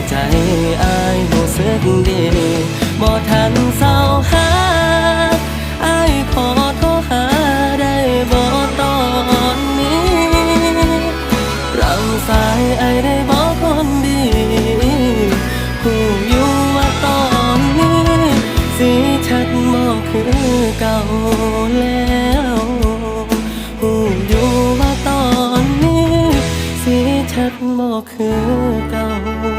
ໃຈອ້າຍຮູ້ສຶກດີ ບໍ່ທັນເຊົາຫາ ອ້າຍຂໍໂທຫາໄດ້ບໍ່ຕອນນີ້? ຮັບສາຍອ້າຍໄດ້ບໍ່ຄົນດີ ຮູ້ຢູ່ວ່າຕອນນີ້ ຊິແຊັດບໍ່ຄືເກົ່າແລ້ວ ຮູ້ຢູ່ວ່າຕອນນີ້ ຊິແຊັດບໍ່ຄືເກົ່າ.